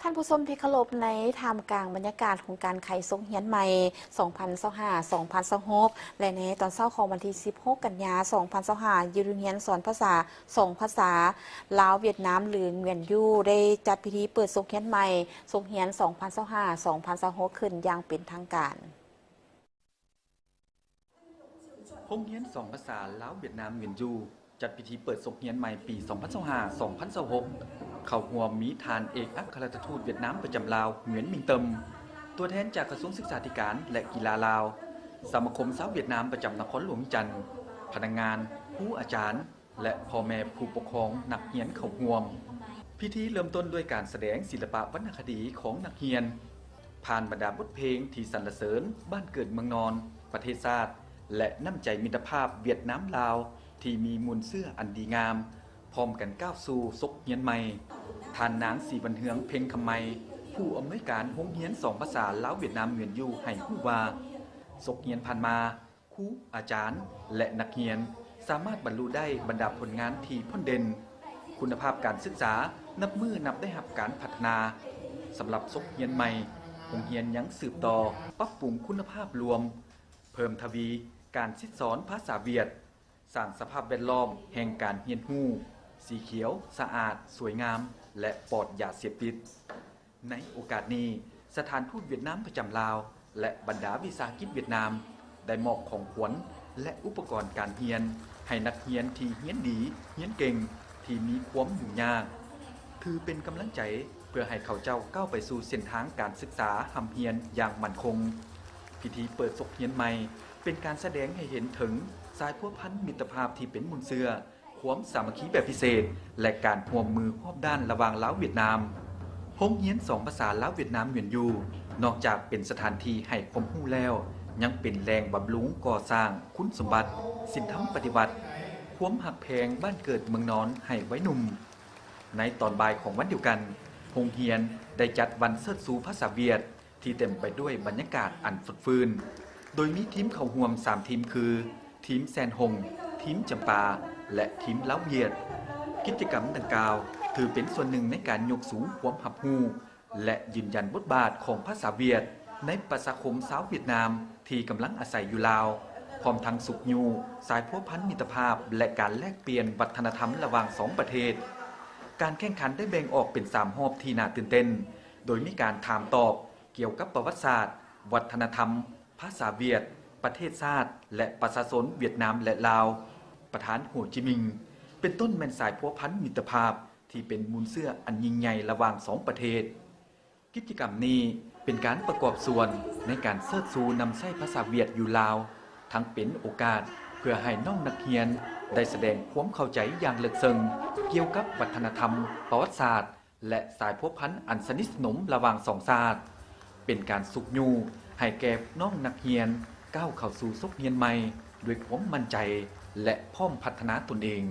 ທ່ານຜູ້ຊົມທີ່ເຄົາລົບ, ໃນທ່າມກາງບັນຍາກາດຂອງການໄຂສົກຮຽນໃໝ່ ສອງພັນຊາວຫ້າ ສອງພັນຊາວຫົກ ແລະ ໃນຕອນເຊົ້າຂອງວັນທີສິບຫົກ ກັນຍາ ສອງພັນຊາວຫ້າ ຢູ່ໂຮງຮຽນສອນພາສາສອງພາສາ ລາວ-ຫວຽດນາມ ຫຼື Nguyen U ໄດ້ຈັດພິທີເປີດສົກຮຽນໃໝ່ ສົກຮຽນ ສອງພັນຊາວຫ້າ ສອງພັນຊາວຫົກ ຂຶ້ນຢ່າງເປັນທາງການ. ໂຮງຮຽນສອງພາສາລາວ-ຫວຽດນາມ Nguyen U ຈັດພິທີເປີດສົກຮຽນໃໝ່ປີ ສອງພັນຊາວຫ້າ ສອງພັນຊາວຫົກ ເຂົ້າຮ່ວມມີທ່ານເອກອັກຄະລັດຖະທູດຫວຽດນາມປະຈຳລາວ Nguyễn Minh Tâm, ຕົວແທນຈາກກະຊວງສຶກສາທິການ ແລະ ກິລາລາວ, ສະມາຄົມຊາວຫວຽດນາມປະຈຳນະຄອນຫຼວງວຽງຈັນ, ພະນັກງານ, ຄູອາຈານ ແລະ ພໍ່ແມ່ຜູ້ປົກຄອງນັກຮຽນເຂົ້າຮ່ວມ. ພິທີເລີ່ມຕົ້ນດ້ວຍການສະແດງສິລະປະວັນນະຄະດີຂອງນັກຮຽນ, ຜ່ານບັນດາບົດເພງທີ່ສັນລະເສີນບ້ານເກີດເມືອງນອນ, ປະເທດຊາດ ແລະ ນ້ຳໃຈມິດຕະພາບຫວຽດນາມ-ລາວ ທີ່ມີມູນເຊື້ອອັນດີງາມ, ພ້ອມກັນກ້າວສູ່ສົກຮຽນໃໝ່. ທ່ານນາງ ສີວັນເຮືອງ ເພັງຄຳໄມ, ຜູ້ອຳນວຍການໂຮງຮຽນສອງພາສາລາວ-ຫວຽດນາມ Nguyễn U ໃຫ້ຮູ້ວ່າ, ສົກຮຽນຜ່ານມາ, ຄູ, ອາຈານ ແລະ ນັກຮຽນສາມາດບັນລຸໄດ້ບັນດາຜົນງານທີ່ພົ້ນເດັ່ນ, ຄຸນນະພາບການສຶກສານັບມື້ນັບໄດ້ຮັບການພັດທະນາ. ສຳລັບສົກຮຽນໃໝ່, ໂຮງຮຽນຍັງສືບຕໍ່ປັບປຸງຄຸນນະພາບລວມ, ເພີ່ມທະວີການສິດສອນພາສາຫວຽດ, ສ້າງສະພາບແວດລ້ອມແຫ່ງການຮຽນຮູ້, ສີຂຽວ, ສະອາດ, ສວຍງາມ ແລະ ປອດຢາເສບຕິດ. ໃນໂອກາດນີ້, ສະຖານທູດຫວຽດນາມປະຈຳລາວ ແລະ ບັນດາວິສາຫະກິດຫວຽດນາມ ໄດ້ມອບຂອງຂວັນ ແລະ ອຸປະກອນການຮຽນໃຫ້ນັກຮຽນທີ່ຮຽນດີ, ຮຽນເກັ່ງ, ທີ່ມີຄວາມຫຍຸ້ງຍາກ, ຖືເປັນກຳລັງໃຈເພື່ອໃຫ້ເຂົາເຈົ້າກ້າວໄປສູ່ເສັ້ນທາງການສຶກສາຮ່ຳຮຽນຢ່າງໝັ້ນຄົງ. ພິທີເປີດສົກຮຽນໃໝ່ ເປັນການສະແດງໃຫ້ເຫັນເຖິງສາຍພົວພັນມິດຕະພາບທີ່ເປັນມູນເຊື້ອ, ຄວາມສາມັກຄີແບບພິເສດ ແລະ ການຮ່ວມມືຮອບດ້ານລະຫວ່າງລາວ-ຫວຽດນາມ. ໂຮງຮຽນສອງພາສາລາວ-ຫວຽດນາມ Nguyễn U ນອກຈາກເປັນສະຖານທີ່ໃຫ້ຄວາມຮູ້ແລ້ວ, ຍັງເປັນແຫຼ່ງບຳລຸງກໍ່ສ້າງຄຸນສົມບັດ, ສິນທຳປະຕິວັດ, ຄວາມຮັກແພງບ້ານເກີດເມືອງນອນໃຫ້ໄວໜຸ່ມ. ໃນຕອນບ່າຍຂອງວັນດຽວກັນ, ໂຮງຮຽນໄດ້ຈັດວັນເຊີດຊູພາສາຫວຽດ ທີ່ເຕັມໄປດ້ວຍບັນຍາກາດອັນຟົດຟື້ນ, ໂດຍມີທີມເຂົ້າຮ່ວມສາມທີມຄື ທີມແຊນຫົງ, ທີມຈຳປາ ແລະ ທີມລາວຫວຽດ. ກິດຈະກຳດັ່ງກ່າວຖືເປັນສ່ວນໜຶ່ງໃນການຍົກສູງຄວາມຮັບຮູ້ ແລະ ຢືນຢັນບົດບາດຂອງພາສາຫວຽດໃນປະຊາຄົມຊາວຫວຽດນາມທີ່ກຳລັງອາໄສຢູ່ລາວ, ພ້ອມທັງຊຸກຍູ້ສາຍພົວພັນມິດຕະພາບ ແລະ ການແລກປ່ຽນວັດທະນະທຳລະຫວ່າງສອງປະເທດ. ການແຂ່ງຂັນໄດ້ແບ່ງອອກເປັນສາມຮອບທີ່ໜ້າຕື່ນເຕັ້ນ, ໂດຍມີການຖາມຕອບ ກ່ຽວກັບປະຫວັດສາດ, ວັດທະນະທຳ, ພາສາຫວຽດ, ປະເທດຊາດ ແລະ ປະຊາຊົນຫວຽດນາມ ແລະ ລາວ, ປະທານໂຮຈິມິງ, ເປັນຕົ້ນແມ່ນສາຍພົວພັນມິດຕະພາບທີ່ເປັນມູນເຊື້ອອັນຍິ່ງໃຫຍ່ລະຫວ່າງສອງປະເທດ. ກິດຈະກຳນີ້ເປັນການປະກອບສ່ວນໃນການເຊີດຊູນຳໃຊ້ພາສາຫວຽດຢູ່ລາວ, ທັງເປັນໂອກາດເພື່ອໃຫ້ນ້ອງນັກຮຽນໄດ້ສະແດງຄວາມເຂົ້າໃຈຢ່າງເລິກເຊິ່ງກ່ຽວກັບວັດທະນະທຳ, ປະຫວັດສາດ ແລະ ສາຍພົວພັນອັນສະໜິດສະໜົມລະຫວ່າງສອງຊາດ, ເປັນການຊຸກຍູ້ໃຫ້ແກ່ນ້ອງນັກຮຽນກ້າວເຂົ້າສູ່ສົກຮຽນໃໝ່ດ້ວຍຄວາມໝັ້ນໃຈ ແລະ ພ້ອມພັດທະນາຕົນເອງ.